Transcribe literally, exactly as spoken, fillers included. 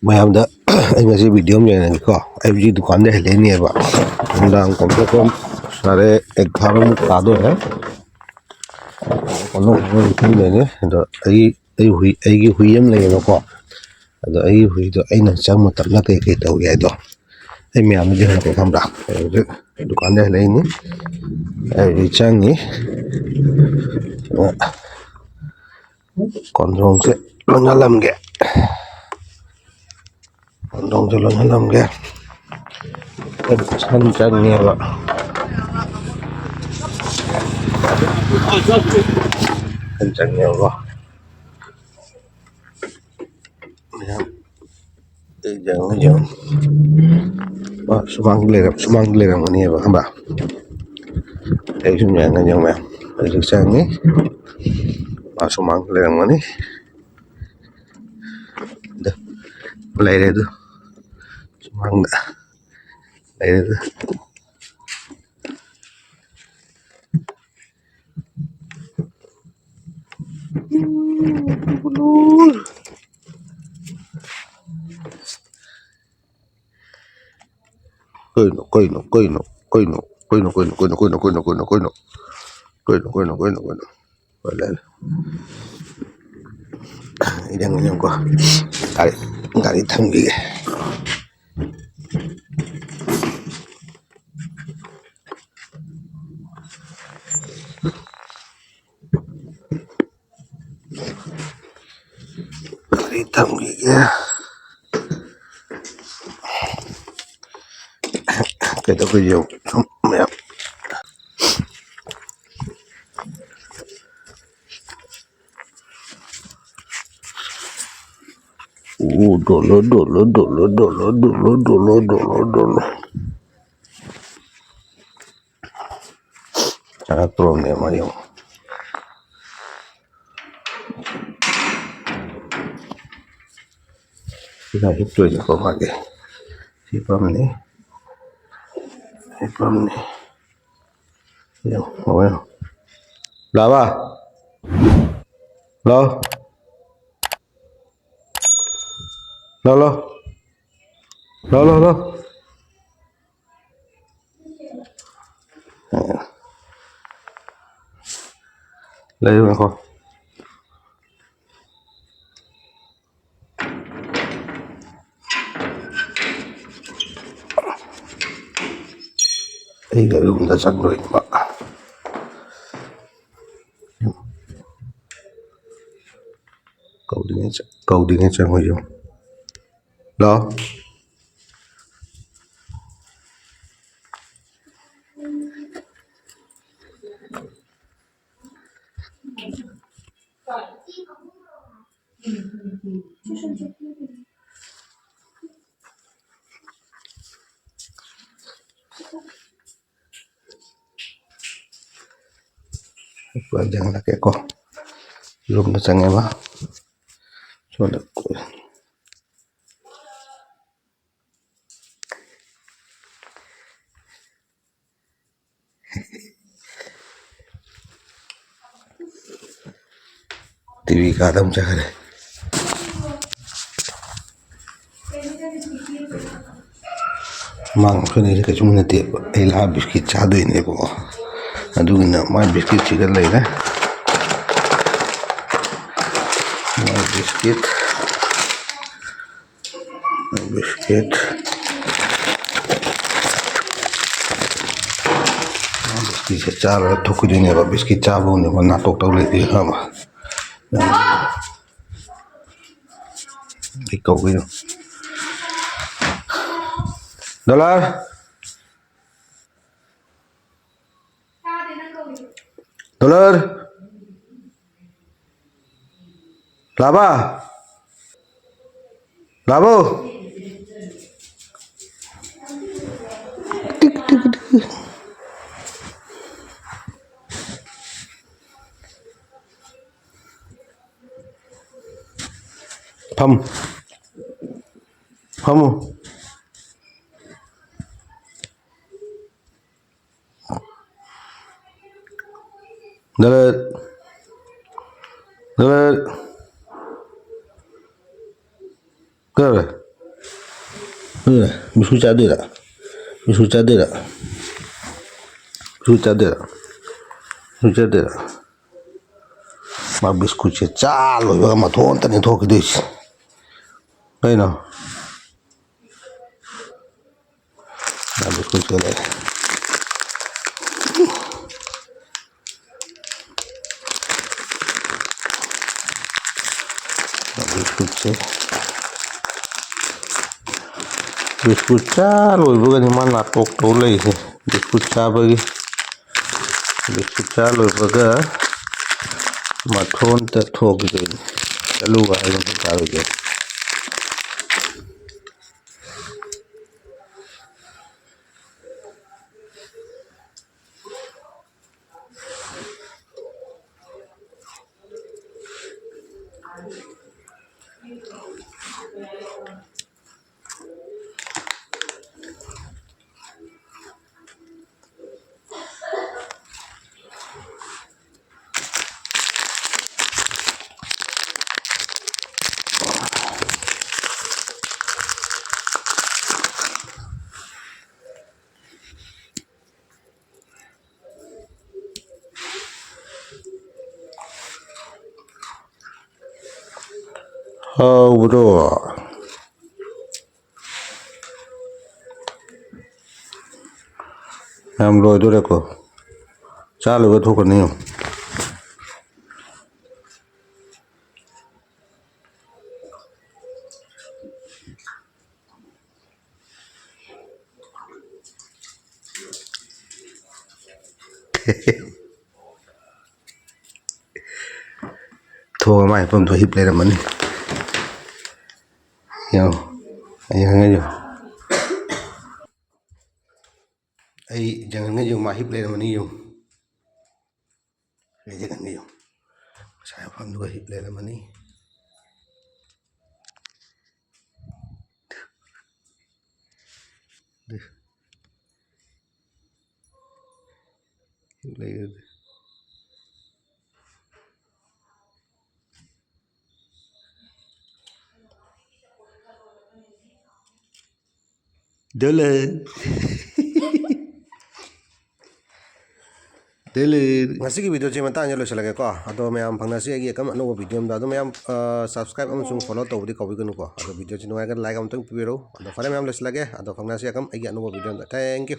ꯃꯌꯥꯝꯗ ꯑꯩ ꯉꯁꯤ ꯚꯤꯗꯤꯑꯣ ꯑꯃ ꯌꯦꯡꯉꯒꯦꯀꯣ꯫ ꯑꯩ ꯍꯧꯖꯤꯛ ꯗꯨꯀꯥꯟꯗ ꯍꯜꯂꯛꯏꯅꯦꯕ꯫ ꯅꯨꯡꯗꯥꯡ ꯀꯣꯝꯊꯣꯛꯄ ꯁꯥꯔꯦ ꯑꯦꯒꯥꯔꯣꯃꯨꯛ ꯇꯥꯗꯣꯔꯦ꯫ ꯀꯣꯝꯊꯣꯛꯄ ꯈꯪꯗꯦꯅꯦ꯫ ꯑꯗꯣ ꯑꯩ, ꯑꯩ ꯍꯨꯏ, ꯑꯩꯒꯤ ꯍꯨꯏ ꯑꯃ ꯂꯩꯌꯦꯕꯀꯣ꯫ ꯑꯗꯣ ꯑꯩꯒꯤ ꯍꯨꯏꯗꯣ ꯑꯩꯅ ꯆꯪ ꯃꯇꯝꯗ ꯀꯩ ꯀꯩ ꯇꯧꯒꯦ ꯍꯥꯏꯗꯣ ꯑꯩ ꯃꯌꯥꯝꯗꯗꯤ ꯍꯪꯉꯛꯀꯦ ꯈꯪꯕ꯭ꯔꯥ? ꯑꯩ ꯍꯧꯖꯤꯛ ꯗꯨꯀꯥꯟꯗ ꯍꯜꯂꯛꯏꯅꯤ꯫ ꯑꯩ ꯍꯧꯖꯤꯛ ꯆꯪꯉꯤ꯫ ꯀꯣꯟꯗꯣꯡꯁꯦ ꯂꯣꯏꯍꯜꯂꯝꯒꯦ꯫ ꯀꯣꯟꯗꯣꯡꯁꯦ ꯂꯣꯏꯍꯜꯂꯝꯒꯦ꯫ ꯁꯟ ꯆꯪꯉꯦꯕ꯫ ꯁꯟ ꯆꯪꯉꯦꯕꯀꯣ꯫ ꯃꯌꯥꯝ ꯌꯦꯡꯉꯨ, ꯌꯦꯡꯉꯨ꯫ ꯑ, ꯁꯨꯃꯥꯡꯗ ꯂꯩꯔꯝ-, ꯁꯨꯃꯥꯡꯗ ꯂꯩꯔꯝꯒꯅꯦꯕ, ꯈꯪꯕ꯭ꯔꯥ? ꯑꯩ ꯁꯨꯝ ꯌꯦꯡꯉ ꯌꯦꯡꯉꯨ ꯃꯌꯥꯝ꯫ ꯍꯧꯖꯤꯛ ꯆꯪꯉꯤ꯫ ꯃꯥ ꯁꯨꯃꯥꯡꯗ ꯂꯩꯔꯝꯒꯅꯤ꯫ ꯑꯗ ꯂꯩꯔꯦ ꯑꯗꯨ꯫ ꯁꯨꯃꯥꯡꯗ ꯂꯩꯔꯦ ꯑꯗꯨ꯫ ꯀꯩꯅꯣ, ꯀꯩꯅꯣ, ꯀꯩꯅꯣ, ꯀꯩꯅꯣ? ꯀꯩꯅꯣ, ꯀꯩꯅꯣ, ꯀꯩꯅꯣ? ꯀꯩꯅꯣ, ꯀꯩꯅꯣ, ꯀꯩꯅꯣ, ꯀꯩꯅꯣ? ꯀꯩꯅꯣ, ꯀꯩꯅꯣ, ꯀꯩꯅꯣ, ꯀꯩꯅꯣ? ꯍꯣꯏ, ꯂꯩꯔꯦ꯫ ꯏꯔꯪ, ꯏꯔꯪꯀꯣ꯫ ꯒꯥꯔꯤ, ꯒꯥꯔꯤ ꯊꯝꯈꯤꯒꯦ꯫ ꯒꯥꯔꯤ ꯊꯝꯈꯤꯒꯦ꯫ ꯀꯩꯗꯧꯕ ꯌꯦꯡꯉꯨ ꯁꯨꯝ ꯃꯌꯥꯝ꯫ ꯑꯣ, ꯗꯣꯂꯔ, ꯗꯣꯂꯔ, ꯗꯣꯂꯔ꯫ ꯆꯪꯉꯛꯇ꯭ꯔꯣꯕꯅꯦ ꯃꯥ ꯌꯦꯡꯉꯣ꯫ ꯁꯤꯗ ꯍꯤꯞꯇꯣꯏꯅꯤꯀꯣ ꯃꯥꯗꯤ꯫ ꯍꯤꯞꯄꯝꯅꯤ꯫ ꯍꯤꯞꯄꯝꯅꯤ꯫ ꯌꯦꯡꯉꯣ, ꯌꯦꯡꯉꯣ꯫ ꯂꯥꯕ? ꯂꯥꯎ꯫ ꯂꯥꯎ, ꯂꯥꯎ꯫ ꯂꯥꯎ, ꯂꯥꯎ, ꯂꯥꯎ꯫ ꯂꯩꯌꯨ, ꯉꯥꯏꯈꯣ꯫ ꯑꯩꯒ ꯔꯨꯝꯗ ꯆꯪꯗꯣꯏꯅꯦꯕ꯫ ꯀꯧꯗ꯭ꯔꯤꯉꯩ ꯆ-, ꯀꯧꯗ꯭ꯔꯤꯉꯩ ꯆꯪꯉꯣꯏꯁꯨ꯫ ꯂꯥꯛꯑꯣ꯫ ꯌꯦꯡꯍꯜꯂꯛꯀꯦꯀꯣ꯫ ꯔꯨꯝꯗ ꯆꯪꯉꯦꯕ꯫ ꯁꯣꯝꯗ ꯇꯤ ꯚꯤ ꯀꯥꯗ ꯑꯃꯨꯛ ꯆꯠꯈ꯭ꯔꯦ꯫ ꯃꯥꯡ ꯑꯩꯈꯣꯏꯅ ꯀꯩꯁꯨꯝ ꯅꯠꯇꯦꯕ, ꯑꯩ ꯂꯥꯛꯑ ꯕꯤꯁꯀꯤꯠ ꯆꯥꯗꯣꯏꯅꯦꯕꯀꯣ꯫ ꯑꯗꯨꯒꯤꯅ ꯃꯥꯏ ꯕꯤꯁꯀꯤꯠꯁꯤꯗ ꯂꯩꯔꯦ꯫ ꯃꯥꯏ ꯕꯤꯁꯀꯤꯠ꯫ ꯕꯤꯁꯀꯤꯠ꯫ ꯕꯤꯁꯀꯤꯠꯁꯦ ꯆꯥꯔꯒ ꯊꯣꯛꯈꯤꯗꯣꯏꯅꯦꯕ꯫ ꯕꯤꯁꯀꯤꯠ ꯆꯥꯕꯒꯨꯝꯅꯦꯕ, ꯅꯥꯇꯣꯛꯇꯧ ꯂꯩꯇꯦ, ꯈꯪꯉꯕ? ꯑꯩ ꯀꯧꯒꯦ꯫ ꯗꯣꯂꯔ! ꯗꯣꯂꯔ! ꯂꯥꯕꯥ! ꯂꯥꯕꯨ! ꯇꯤꯛ, ꯇꯤꯛ, ꯇꯤꯛ꯫ ꯐꯝ꯫ ꯐꯝꯃꯨ꯫ ꯗꯣꯂꯔ꯫ ꯗꯣꯂꯔ꯫ ꯆꯥꯔꯣꯏ꯫ ꯑꯗꯨꯅ ꯕꯤꯁꯀꯨꯠ ꯆꯥꯗꯣꯏꯔꯥ? ꯕꯤꯁꯀꯨꯠ ꯆꯥꯗꯣꯏꯔꯥ? ꯕꯤꯁꯀꯨꯠ ꯆꯥꯗꯣꯏꯔꯥ? ꯕꯤꯁꯀꯨꯠ ꯆꯥꯗꯣꯏꯔꯥ? ꯃꯥ ꯕꯤꯁꯀꯨꯠꯁꯦ ꯆꯥ ꯂꯣꯏꯕꯒ ꯃꯊꯣꯟꯇꯅꯤ ꯊꯣꯛꯈꯤꯗꯣꯏꯁꯦ꯫ ꯀꯩꯅꯣ? ꯃꯥ ꯕꯤꯁꯀꯨꯠꯁꯦ ꯂꯩ꯫ ꯕꯤꯁꯀꯨꯠꯁꯦ, ꯕꯤꯁꯀꯨꯠ ꯆꯥ ꯂꯣꯏꯕꯒꯅꯤ ꯃꯥ ꯅꯥꯇꯣꯛ ꯇꯧ ꯂꯩꯔꯤꯁꯦ꯫ ꯕꯤꯁꯀꯨꯠ ꯆꯥꯕꯒꯤ, ꯕꯤꯁꯀꯨꯠ ꯆꯥ ꯂꯣꯏꯕꯒ ꯃꯊꯣꯟꯇ ꯊꯣꯛꯈꯤꯗꯣꯏꯅꯤ꯫ ꯆꯠꯂꯨ ꯍꯥꯏꯕ ꯆꯥꯔꯣꯏꯗꯣꯏꯅꯤ꯫ ꯍꯥꯎꯕ꯭ꯔꯣ? ꯌꯥꯝ ꯂꯣꯏꯗꯣꯔꯦꯀꯣ꯫ ꯆꯥ ꯂꯣꯏꯕ ꯊꯣꯛꯈ꯭ꯔꯅꯤ ꯌꯦꯡꯉꯨ꯫ ꯊꯣꯡ ꯃꯥꯏ ꯍꯤꯞꯐꯝꯗꯣ ꯍꯤꯞ ꯂꯩꯔꯝꯃꯅꯤ꯫ ꯌꯦꯡꯉꯣ, ꯑꯩ ꯍꯪꯉꯛꯏ ꯌꯦꯡꯉꯣ꯫ ꯑꯩ ꯖꯪꯒꯜꯒ ꯌꯦꯡꯉꯨ, ꯃꯥ ꯍꯤꯞ ꯂꯩꯔꯝꯃꯅꯤ ꯌꯦꯡꯉꯨ꯫ ꯑꯩ ꯖꯪꯒꯜꯒ ꯌꯦꯡꯉꯨ꯫ ꯉꯁꯥꯏ ꯃꯐꯝꯗꯨꯒ ꯍꯤꯞ ꯂꯩꯔꯝꯃꯅꯤ꯫ ꯍꯤꯞ ꯂꯩꯔꯦ꯫ ꯗꯦꯂꯦ꯫ ꯗꯦꯂꯦ꯫ ꯉꯁꯤꯒꯤ ꯚꯤꯗꯤꯑꯣꯁꯤ ꯃꯇꯥꯡꯁꯤꯗ ꯂꯣꯏꯁꯤꯜꯂꯒꯦꯀꯣ꯫ ꯑꯗꯣ ꯃꯌꯥꯝ ꯐꯪꯅꯁꯤ ꯑꯩꯒꯤ ꯑꯀꯝ ꯑꯅꯧꯕ ꯚꯤꯗꯤꯑꯣ ꯑꯃꯗ꯫ ꯑꯗꯣ ꯃꯌꯥꯝ ꯁꯕꯁꯀ꯭ꯔꯥꯏꯕ ꯑꯃꯁꯨꯡ ꯐꯣꯂꯣ ꯇꯧꯕꯗꯤ ꯀꯥꯎꯕꯤꯒꯅꯨꯀꯣ꯫ ꯑꯗꯣ ꯚꯤꯗꯤꯑꯣꯁꯤ ꯅꯨꯡꯉꯥꯏꯔꯒꯅ ꯂꯥꯏꯛ ꯑꯃꯇꯪ ꯄꯤꯕꯤꯔꯛꯎ꯫ ꯑꯗꯣ ꯐꯔꯦ, ꯃꯌꯥꯝ ꯂꯣꯏꯁꯤꯜꯂꯒꯦ꯫ ꯑꯗꯣ ꯐꯪꯅꯁꯤ ꯑꯀꯝ ꯑꯩꯒꯤ ꯑꯅꯧꯕ ꯚꯤꯗꯤꯑꯣ ꯑꯃꯗ꯫ Thank you꯫